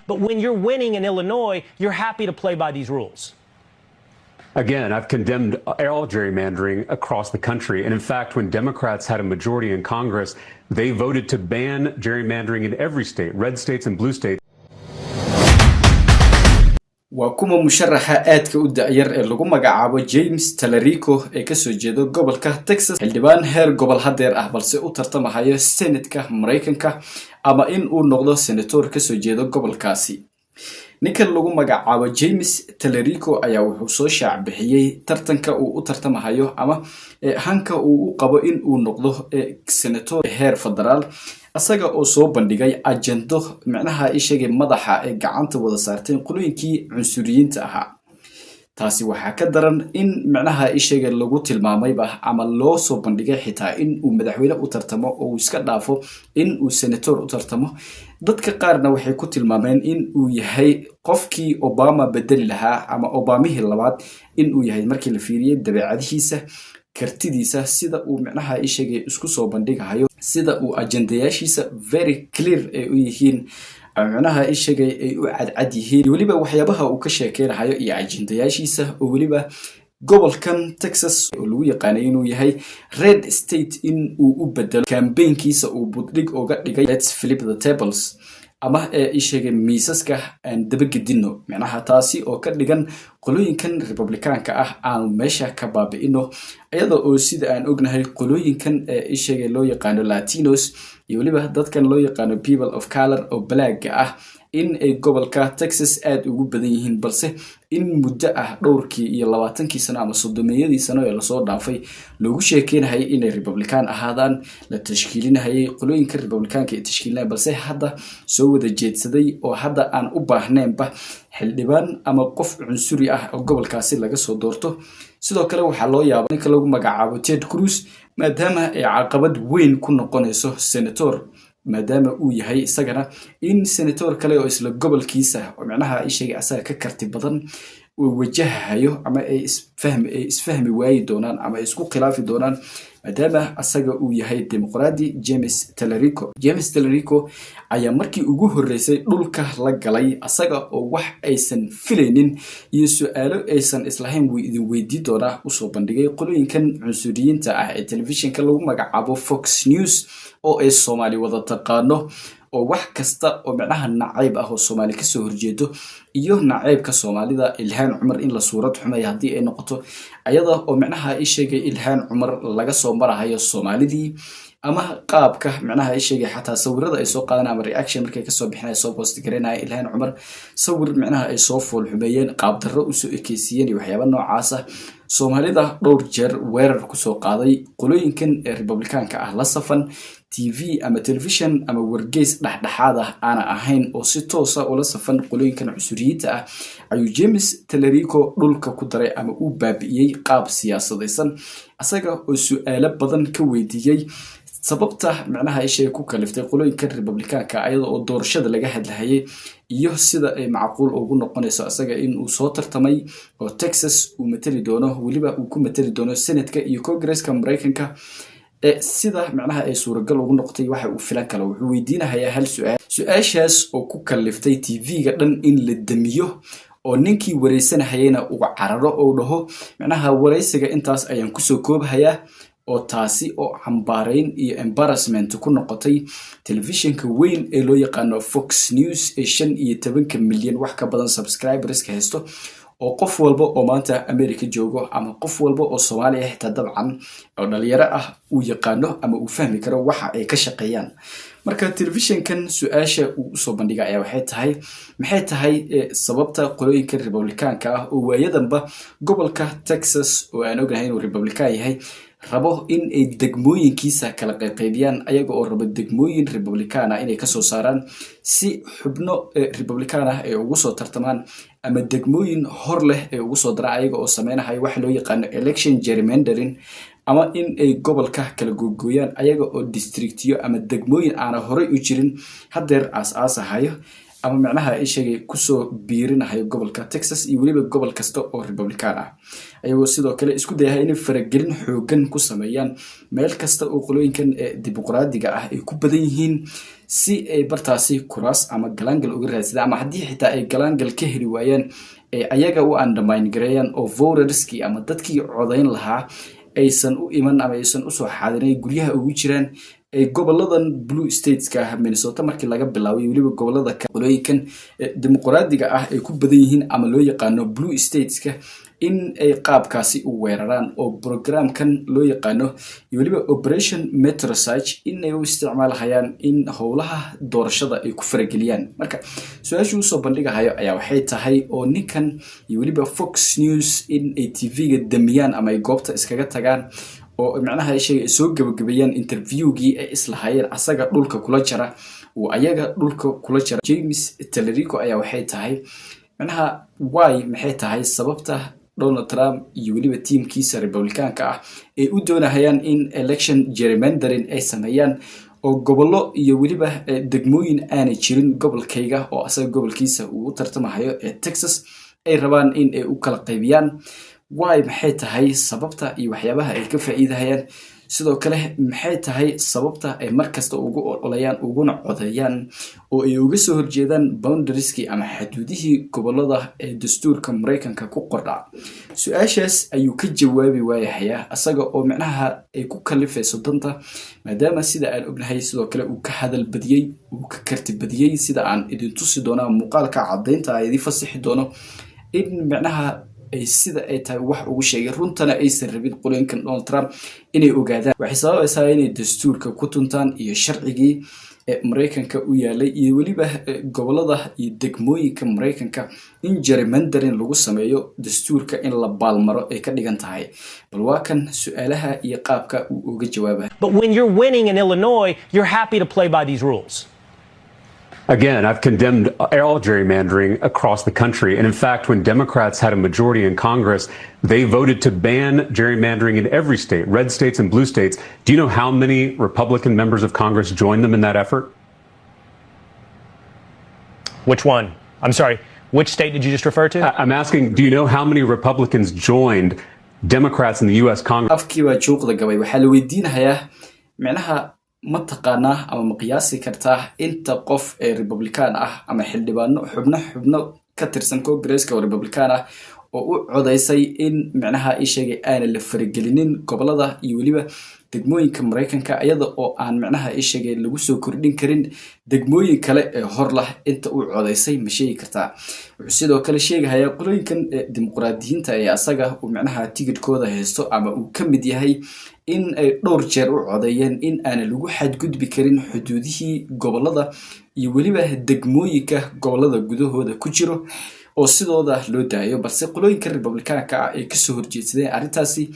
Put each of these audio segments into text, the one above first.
But when you're winning in Illinois, you're happy to play by these rules. Again, I've condemned all gerrymandering across the country. And in fact, when Democrats had a majority in Congress, they voted to ban gerrymandering in every state, red states and blue states. Waa kuma musharaxa aadka u da'yar ee lagu magacaabo James Talarico ee kasoo jeeda gobolka Texas, xildhibaan heer gobol hadeer ah, balse u tartamahayo senatka Maraykanka ama in uu noqdo senator kasoo jeeda gobolkaasi? Ninkan lagu magacaabo James Talarico ayaa wuxuu soo shaac bixiyey tartanka uu u tartamahayo ama hanka uu u qabo in uu noqdo senator heer federaal, isaga oo soo bandhigay ajendo micnaha isheegay madaxa ay gacanta wada saarteen qolooyinkii cunsuriyiinta ahaa. Taasi waxaa ka daran in micnaha isheega lagu tilmaamayba ama loo soo bandhigay xitaa in uu madaxweyne u tartamo oo uu iska dhaafo in uu senator u tartamo. Dadka qaarna waxay ku tilmaameen in uu yahay qofkii Obama bedeli lahaa ama Obamihii labaad in uu yahay, markii la fiiriyey dabeecadihiisa, kartidiisa, sida uu micnaha isheegay isku soo bandhigahayo, sida uu ajendayaashiisa very clear ay u yihiin, micnaha isheegay ay u cadcad yihiin, weliba waxyaabaha uu ka sheekeynahayo iyo ajendayaashiisa, oo weliba gobolkan Texas oo lagu yaqaanay inuu yahay red state in uu u bedelo campaignkiisa uu buddhig uga dhigay "Let's flip the tables" ama ee isheegay miisaska aan dabagedino, micnaha taasi oo ka dhigan qolooyinkan Republicaanka ah aanu meesha ka baabi'ino, iyada oo sida aan ognahay qolooyinkan ee isheegay loo yaqaano Latinos iyo weliba dadkan loo yaqaano people of color oo blackga ah in ay gobolka Texas aada ugu badan yihiin, balse in muddo ah dhowrkii iyo 20kii sano ama 30meeyadii sano ee lasoo dhaafay loogu sheekeynahayay inay Republican ahaadaan, la tashkiilinahayay qolooyinka Republicaanka ee tashkiilinaya, balse hadda soo wada jeedsaday oo hadda aan u baahnaynba xildhibaan ama qof cunsuri ah oo gobolkaasi laga soo doorto. Sidoo kale waxaa loo yaaba ninka lagu magacaabo Ted Cruz, maadaama ay caqabad weyn ku noqonayso senator, maadaama uu yahay isagana in senator kale oo isla gobolkiisa oo micnaha isheegay asaga ka karti badan uu wajahayo ama ay isfahmi waayi doonaan ama ay isku khilaafi doonaan, maadaama asaga uu yahay Dimuqraadi. James Talarico, James Talarico ayaa markii ugu horreysay dhulka la galay, asaga oo wax aysan filaynin iyo su-aalo aysan islahayn wuu idin weydii doonaa usoo bandhigay qolooyinkan cunsuriyiinta ah ee telefishinka lagu magacaabo Fox News, oo ay Soomaali wada taqaano, oo wax kasta oo micnaha nacayb ah oo Soomaali kasoo horjeedo iyo nacaybka Soomaalida, Ilhaan Cumar in la suurad xumaya haddii ay noqoto, ayada oo micnaha isheegay Ilhaan Cumar laga soo marahayo Soomaalidii, ama qaabka micnaha isheegay xataa sawirada ay soo qaadan ama reaction markay kasoo bixinaya, soo post gareynaya Ilhaan Cumar, sawir micnaha ay soo foolxumeeyeen, qaabdarro usoo ekeysiiyeen iyo waxyaaba noocaas ah, Soomaalida dhowr jeer weerar kusoo qaaday, qolooyinkan ee Republicaanka ah la safan, TV ama telefishon ama wargeys dhexdhexaad ah aana ahayn oo si toosa ula safan qolooyinkan cusuriyiinta ah, ayuu James Talarico dhulka ku daray ama uu baabi'iyey qaab siyaasadaysan, isaga oo su-aalo badan ka weydiiyey sababta micnaha ishay ku kaliftay qolooyinkan Republicaanka, ayada oo doorashada laga hadlahayay, iyo sida ay macquul ugu noqonayso isaga in uu soo tartamay oo Texas uu matali doono, weliba uu ku matali doono senatka iyo Congresska Maraykanka, sida macnaha ay suuragal ugu noqotay waxa uu filan karo. Wuxuu weydiinahayaa hal su-aal, su-aashaas oo ku kaliftay TV-ga dhan in la damiyo oo ninkii wareysanahayayna uu cararo oo dhaho macnaha wareysiga intaas ayaan kusoo koobhayaa, oo taasi oo cambaarayn iyo embarrassment ku noqotay telefishinka weyn ee loo yaqaano Fox News ee 15ka milyan wax ka badan subscriberska haysto, oo qof walba oo maanta America joogo ama qof walba oo Soomaaliya xitaa dabcan oo dhalinyaro ah uu yaqaano ama uu fahmi karo waxa ay ka shaqeeyaan. Marka telefishinkan su-aasha uu usoo bandhiga ayaa waxay tahay: maxay tahay sababta qolooyinka Republicaanka ah oo waayadanba gobolka Texas, oo aan ognahay inuu Republican yahay, rabo in ay degmooyinkiisa kala qayqaybiyaan, ayaga oo rabo degmooyin Republican ah inay kasoo saaraan si xubno Republican ah ay ugu soo tartamaan ama degmooyin hor leh ay ugu soo daraan, ayaga oo sameynahayo waxa loo yaqaano election gerrymandering, ama in ay gobolka kala googooyaan ayaga oo districtyo ama degmooyin aana horey u jirin haddeer aas-aasahayo? Ama macnaha ay sheegay kusoo biirinahayo gobolka Texas iyo weliba gobol kasta oo Republican ah, ayagoo sidoo kale isku dayahay inay faragelin xoogan ku sameeyaan meel kasta oo qolooyinkan Dimuqraadiga ah ay ku badan yihiin, si ay bartaasi kuraas ama galaangal uga raadsadaan, ama haddii xitaa ay galaangal ka heli waayaan, ay ayaga u undermine gareeyaan oo voterskii ama dadkii codayn lahaa aysan u iman ama aysan usoo xaadirin, ay guryaha ugu jiraan, ay goboladan blue stateska ah, Minnesota markii laga bilaabay, weliba gobolada qolooyinkan Dimuqraadiga ah ay ku badan yihiin ama loo yaqaano blue stateska, in ay qaabkaasi u weeraraan oo programkan loo yaqaano iyo weliba Operation Metro Surge in ay u isticmaalhayaan in howlaha doorashada ay ku farageliyaan. Marka su-aasha usoo bandhigahayo ayaa waxay tahay oo ninkan iyo weliba Fox News in ay TV-ga damiyaan ama ay goobta iskaga tagaan oo macnaha ay sheegay ay soo gabagabeeyaan interviewgii ay islahaayeen asaga dhulka kula jara, uu ayaga dhulka kula jara James Talarico, ayaa waxay tahay macnaha why, maxay tahay sababta Donald Trump iyo weliba tiimkiisa Republicaanka ah ay u doonahayaan in election gerrymandering ay sameeyaan oo gobollo iyo weliba degmooyin aanay jirin gobolkayga, oo asaga gobolkiisa uu u tartamahayo ee Texas, ay rabaan in ay u kala qaybiyaan? Why, maxay tahay sababta iyo waxyaabaha ay ka faa'iidahayaan? Sidoo kale, maxay tahay sababta ay mar kasta ugu ololayaan, uguna codeeyaan oo ay uga soo horjeedaan boundarieski ama xaduudihii gobolada ee dastuurka Maraykanka ku qordha? Su-aashaas ayuu ka jawaabi waayahayaa, asaga oo micnaha ay ku kalifayso danta, maadaama sida aan ognahay sidoo kale uu ka hadal badiyey, uu ka karti badiyey, sida aan idin tusi doona muuqaalka caddaynta a idin fasixi doono, in micnaha ay sida ay tahay wax ugu sheegay, runtana aysan rabin qolooyinkan Donald Trump inay ogaadaan. Waxay sababaysaa inay dastuurka ku tuntaan iyo sharcigii Maraykanka u yaalay iyo weliba gobolada iyo degmooyinka Maraykanka in gerrymandering lagu sameeyo, dastuurka in la baalmaro ay ka dhigan tahay. Bal waa kan su-aalaha iyo qaabka uu uga jawaabay. But when you're winning in Illinois, you're happy to play by these rules. Again, I've condemned all gerrymandering across the country. And in fact, when Democrats had a majority in Congress, they voted to ban gerrymandering in every state, red states and blue states. Do you know how many Republican members of Congress joined them in that effort? Which one? I'm sorry, which state did you just refer to? I'm asking, do you know how many Republicans joined Democrats in the U.S. Congress? Afkii baa juuqda gabay. Waxaa la weydiinahayaa micnaha, ma taqaanaa ama ma qiyaasi kartaa inta qof ee Republican ah ama xildhibaano, xubno ka tirsan Congresska oo Republican ah oo u codaysay in micnaha ii sheegay aanan la faragelinin gobolada iyo weliba degmooyinka Maraykanka, iyada oo aan micnaha ii sheegay lagu soo kordhin karin degmooyin kale ee hor lah? Inta u codaysay ma sheegi kartaa? Wuxuu sidoo kale sheegahayaa qolooyinkan Dimuqraadiyiinta ee asaga uu micnaha tigidhkooda haysto ama uu ka mid yahay in ay dhowr jeer u codeeyeen in aanan lagu xadgudbi karin xuduudihii gobolada iyo weliba degmooyinka gobolada gudahooda ku jiro oo sidooda loo daayo, balse qolooyinka Republikaanka ah ay kasoo horjeedsadeen arrintaasi,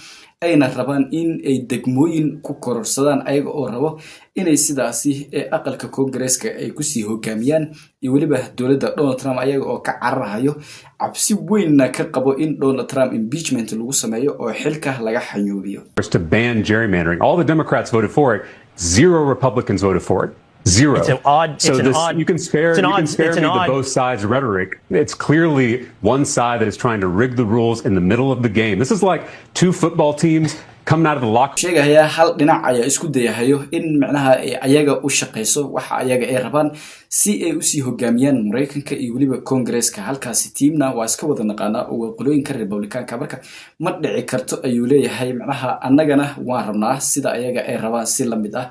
ayna rabaan in ay degmooyin ku kororsadaan, ayaga oo rabo inay sidaasi aqalka Koongareeska ay kusii hogaamiyaan iyo weliba dowladda Donald Trump, ayaga oo ka cararahayo, cabsi weynna ka qabo in Donald Trump impeachment lagu sameeyo oo xilka laga xayuubiyo. To ban gerrymandering. All the Democrats voted for it. Zero Republicans voted for it. Zero. It's an odd. So It's an this, odd. you can spare it's an you odd, can spare it's an me the odd, both sides rhetoric. It's clearly one side that is trying to rig the rules in the middle of the game. This is like two football teams coming out of the locker Sheegayaa hal dhinac ayaa isku dayahayo in micnaha ay ayaga u shaqayso waxa ayaga ay rabaan, si ay usii hogaamiyaan Maraykanka iyo weliba Koongareeska. Halkaasi tiimna waa iska wada naqaanaa oo waa qolooyinka Republikaanka. Marka ma dhici karto, ayuu leeyahay, micnaha annagana waan rabnaa sida ayaga ay rabaan si la mid ah,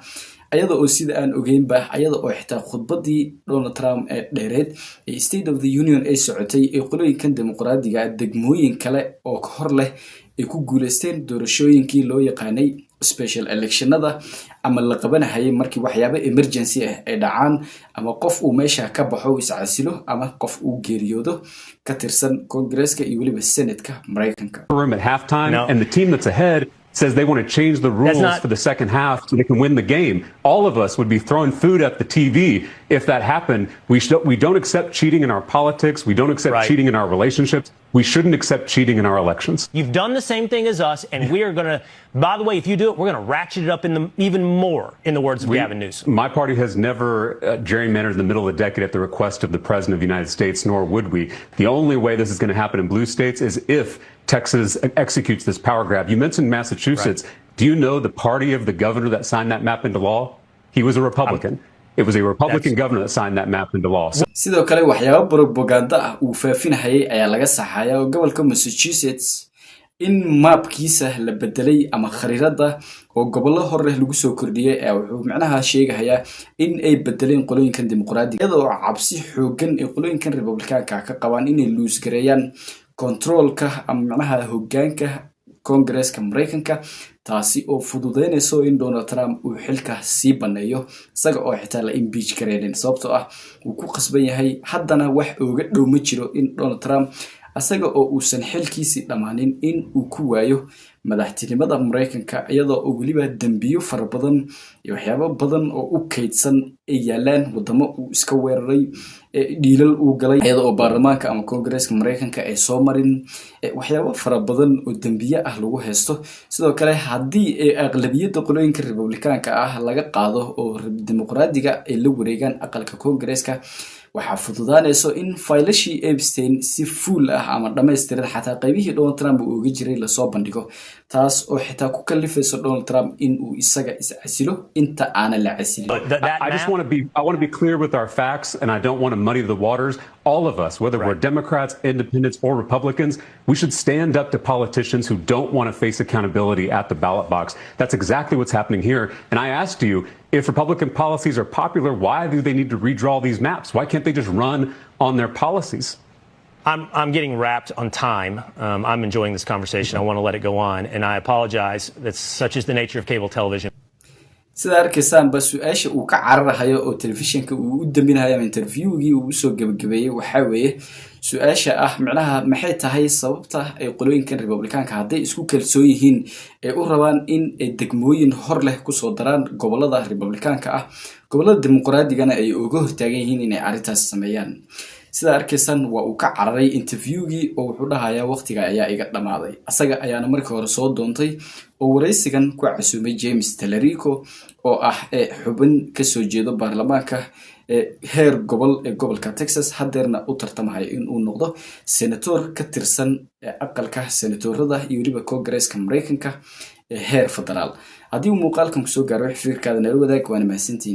ayada oo sida aan ogeynba, ayada oo xitaa khudbadii Donald Trump ee dheereed ee State of the Union ay socotay, ee qolooyinkan Dimuqraadiga degmooyin kale oo hor leh ay ku guuleysteen doorashooyinkii loo yaqaanay special electionada ama la qabanahayay markii waxyaabo emergency ah ay dhacaan, ama qof uu meesha ka baxo, uu iscasilo, ama qof uu geeriyoodo ka tirsan Koongareeska iyo weliba Senatka Maraykanka. room at halftime, No. and the team that's ahead Says they want to change the rules not- for the second half so they can win the game. All of us would be throwing food at the TV if that happened. We don't accept cheating in our politics. We don't accept cheating in our relationships. We shouldn't accept cheating in our elections. You've done the same thing as us, and we are going to, by the way, if you do it, we're going to ratchet it up in the even more, in the words of Gavin Newsom. My party has never gerrymandered in the middle of the decade at the request of the President of the United States, nor would we. The only way this is going to happen in blue states is if Texas executes this power grab. You mentioned Massachusetts. Do you know the party of the governor that signed that map into law? He was a Republican. It was a Republican governor that signed that map into law. So Sidoo kale, waxyaabo propaganda ah uu faafinahayay ayaa laga saxayaa oo gobolka Massachusetts in maabkiisa la bedelay ama khariirada oo gobollo hore lagu soo kordhiyey ayaa wuxuu macnaha sheegahayaa in ay bedeleen qolooyinkan Dimuqraadiga, iyadoo cabsi xoogan ay qolooyinkan Republikaanka ka qabaan inay lose gareeyaan controlka ama macnaha hoggaanka Koongareeska Maraykanka, taasi oo fududeynayso in Donald Trump uu xilka sii baneeyo isaga oo xitaa la impeach gareynin, sababtoo ah uu ku qasban yahay. Haddana wax ooga dhow ma jiro in Donald Trump isaga oo uusan xilkiisii dhammaanin in uu ku waayo madaxtinimada Maraykanka, iyadoo oo weliba dembiyo fara badan iyo waxyaabo badan oo u kaydsan ay yaalaan, wadamo uu iska weeraray, dhiilal uu galay iyada oo baarlamaanka ama Koongareeska Maraykanka ay soo marin, waxyaabo fara badan oo dembiye ah lagu haysto. Sidoo kale, haddii aqlabiyadda qolooyinka Republikaanka ah laga qaado oo Dimuqraadiga ay la wareegaan aqalka Koongareeska, waxaa fududaanayso in faylashii Epstein si full ah ama dhammaystiran, xataa qaybihii Donald Trump uu oga jiray, lasoo bandhigo, taas oo xitaa ku kalifayso Donald Trump in uu isaga is casilo inta aanan la casilin. I just want to be I want to be clear with our facts, and I don't want to muddy the waters. All of us, whether we're Democrats, independents, or Republicans, we should stand up to politicians who don't want to face accountability at the ballot box. That's exactly what's happening here. And I asked you, if Republican policies are popular, why do they need to redraw these maps? Why can't they just run on their policies? I'm getting wrapped on time. I'm enjoying this conversation. I want to let it go on, and I apologize. That's such is the nature of cable television. Sida arkaysaanba, su-aasha uu ka cararahayo oo telefishinka uu u daminahayo ama interviewgii uu usoo gebagabeeyey waxaa weeye su-aasha ah micnaha maxay tahay sababta ay qolooyinkan Republikaanka, hadday isku kalsoon yihiin, ay u rabaan in ay degmooyin hor leh kusoo daraan gobolada Republikaanka ah, gobolada Dimuqraadigana ay uga hortaagan yihiin inay arrintaas sameeyaan? Sidaa arkaysaan, waa uu ka cararay interviewgii oo wuxuu dhahayaa waqtiga ayaa iga dhammaaday. Asaga ayaana markii hore soo doontay oo waraysigan ku casuumay James Talarico, oo ah xubin kasoo jeedo baarlamaanka heer gobol ee gobolka Texas, haddeerna u tartamahaya in uu noqdo senator ka tirsan aqalka senatorada iyo weliba Koongareeska Maraykanka ee heer federaal. Haddii uu muuqaalkan kusoo gaaro, wax fikirkaada nala wadaag. Waana mahadsantihiin.